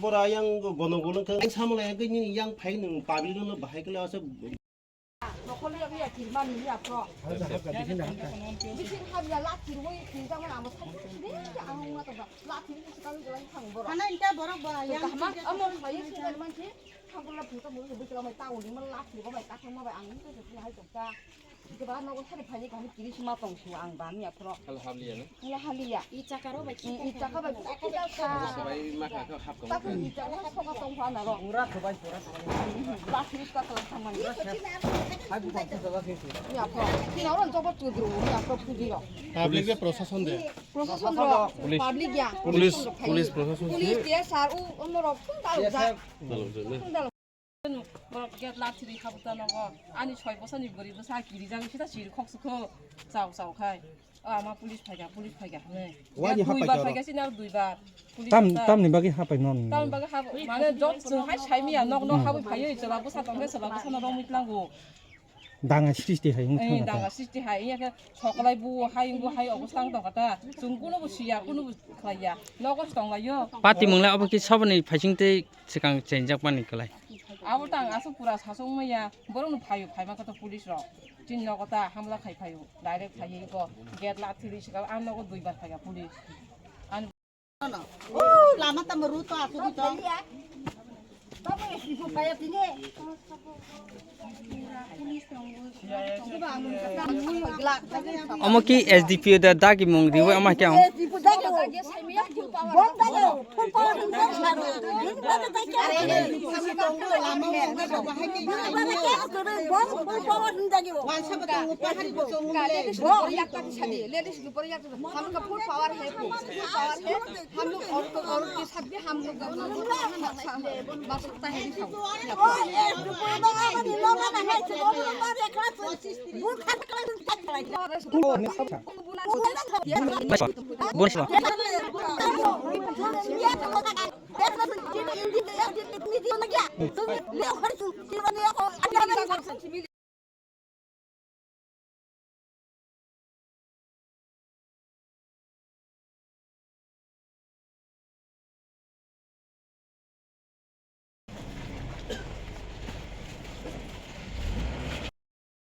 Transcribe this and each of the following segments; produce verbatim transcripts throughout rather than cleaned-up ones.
Bora yang gono gono khe samla yang khe nini yang phai nung public no bahai kle asa. Nokol ya ya kirman ni ya pro. Bisin hab ya la kirwi kirjang na amo thang ni ang ma to la kirwi kirjang ni thang bora. Hana inta borok ba yang kahama amo phai kirjang man ki. Thang bora phuta mo bisi la mai ta uni ma la kirwa mai ta thang ma bai ang ni to hai to ta. Keba nogo sari phai kaham kiri sima tong su ang ba ni ya pro. Hal hab liya na. Hal hab liya. I chakaro bai. I chaka bai. Sabai ma kha kha hab kong. Takun i chaka soka tong pha na ro. Pura khabai pura khabai. Last list ka tong pha man. Hai bu kong khabai khabai. Ya pro. Kina ron jobo tu dru ya pro pu di ro. Public de prosason de. Prosason ro. Police. Public ya. Police, police prosason. Police dia sar u ono ro phun dal ja. Dal ja na. Phun dal. Borok gate lathiri khabuta nogo. Ani soi bosani bwrwi bwsa kirijak sita siri khok sukho. Chao chao khai. O ama police phaikha, police phaikha hwnwi. Wani duibar hapai phaikha sini aro duibar. Police tam, ta- tamni bagwi hapai non. Tamni bagwi hap-, mane jot chwng hai saimiya nok nok habwi phaiwi chwla bwsa tongkhe chwla bwsano romwi tlango. Danga srishti hai wng thangkha ta. Danga srishti hai wngya khe sokolai bu hai wngbu hai obo tang tongkha ta. Chwng kunubo siya, kunubo khlaiya. Nogo se tonglaio. Pati mwnglai obo khe soboni phaising tei swkang chengjak mani kwlai. Abo tang aswk pura sasu wngmaya, borokno phaio, phaima khe to police rok. Chini nogo ta hamla khai phaio, direct phaiwi ko gate lathiri swkang, ang nogo duibar phaiya police. Ani Oh, lama tamo ru to aswk to. Omo ki S D P O da dagi mung riwi ama kya.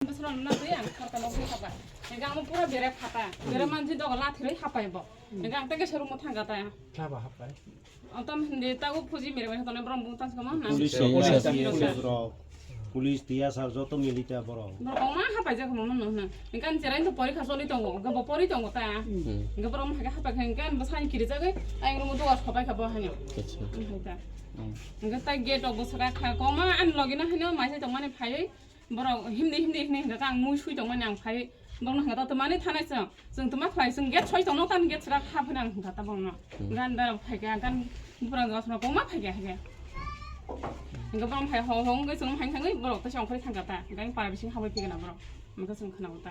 Bwswrang na twi ang kharka nok twi hapa. Hingke ang pura bere phata. Bere mansi dogo lathirwi hapai bo. Hingke ang teke showroom thangka ta. Kha ba hapai. Otom hindi tago phuji mere bai tone brom bung tas kama na. Police, police, police rok. Police tiya sar joto milita borok. Borok ma hapai jak mo no na. Hingke ang cherai to porikha choli tongo. Hingke bo pori tongo ta. Hingke borok ma hapai hingke ang bwsani kiri jagwi. Ang room dogo sopai kha bo hanya. Acha. Ang hai ta. Hingke tai gate rok bwswk kha koma ang logina hino mai sai tongmani phaiwi. Borok himdi, himdi, himdi hingka ta ang mui sui tongmani ang phai. Borokno hingka ta twmani thanai chwng. Chwng twma khlai chwng gate soi tongno tan gate sra kha phina ang hingka ta borokno. Gan da phai kha, gan bwrang ga sra koma phai kha hingka. Hingka borok phai ho ho wngwi chwng hai thangwi borok ta song khori thangka ta. Gan para bising habai phigana borok. Hingka chwng khna ta.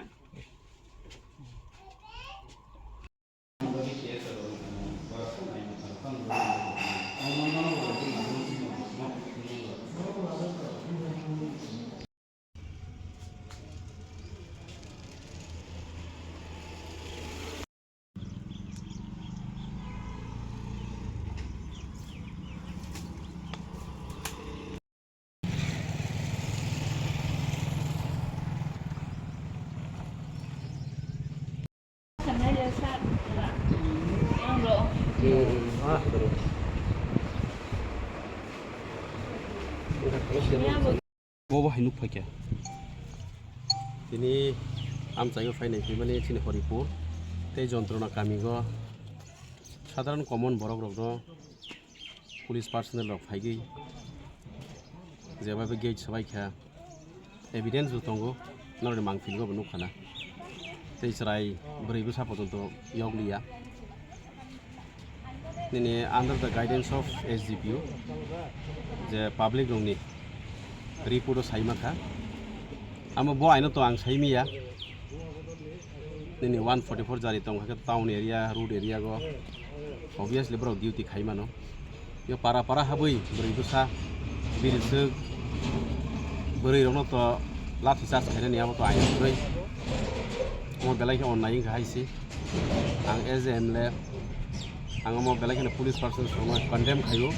Bobo hai nuk phaikha. Tini amchaio phainai phimani chini Horipur tei Jontrona kamigo sadharon common borok rokno police personnel rok phaigwi jeba bai gate swbai kha. Evidence bo tongo, norokni mangpili bo nukha na. Tei chwrai bwrwi bwsa pojonto yokliya. Nini under the guidance of S D P O, je public rokni report o sai mankha. Amo bo aino to ang sai miya. Nini one forty-four jari tong kha khe town area, road area go. Obviously borok duty khai mano. Yo para para habwi bwrwi bwsa biri swk bwrwi rokno to lathi charge khainani abo to aina kwrwi. Omo belai khe onnai wngkha hai se. Ang as a M L A, ang omo belai kheno police person songno condemn khaio,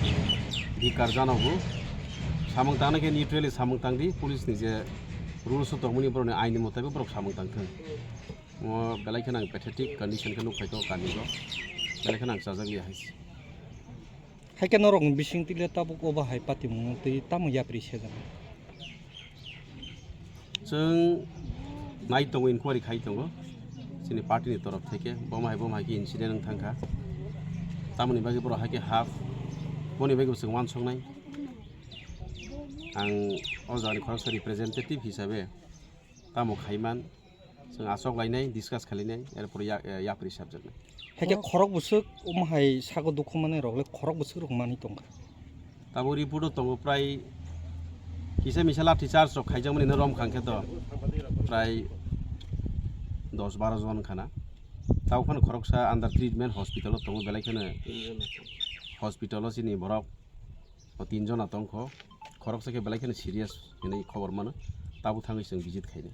dhikar janogo. Samung tangna khe neutrally samung tangdi, police ni je rules o tongmani borokni aini motabik borok samung tangthung. Omo belai kheno ang pathetic condition khe nukphai tongo kami o, belai kheno ang chajak liya hai se. Hai khe norokni bisingtwi le tabuk obo hai patimung twi tamo yapri sejak? Chwng nai tongo, inquiry khai tongo chini party ni torof theke, bomo hai bomo hai khe incident wng thangkha, tamoni bagwi borok hai khe half, boni bagwi bo chwng uansuknai. Ang o jagani khoroksa representative hisabe tamo khaiman, chwng achok lainai, discuss khlainai, erpore ya-, ya-, yapri sabjaknai. Hai khe khorok bwswk omo hai sago dukhu manwi rok le khorok bwswk rok manwi tongkha. Tabuk report o tongo prai kisa misa lathi charge rok khaijakmani no rom khang khe to prai dos baro jon khana. Tabuk phano khoroksa under treatment hospital o tongo, belai kheno hospital o chini borok o tin jona tongkho, khoroksa khe belai kheno serious hinwi khobor mano, tabuk thangwi chwng visit khainai.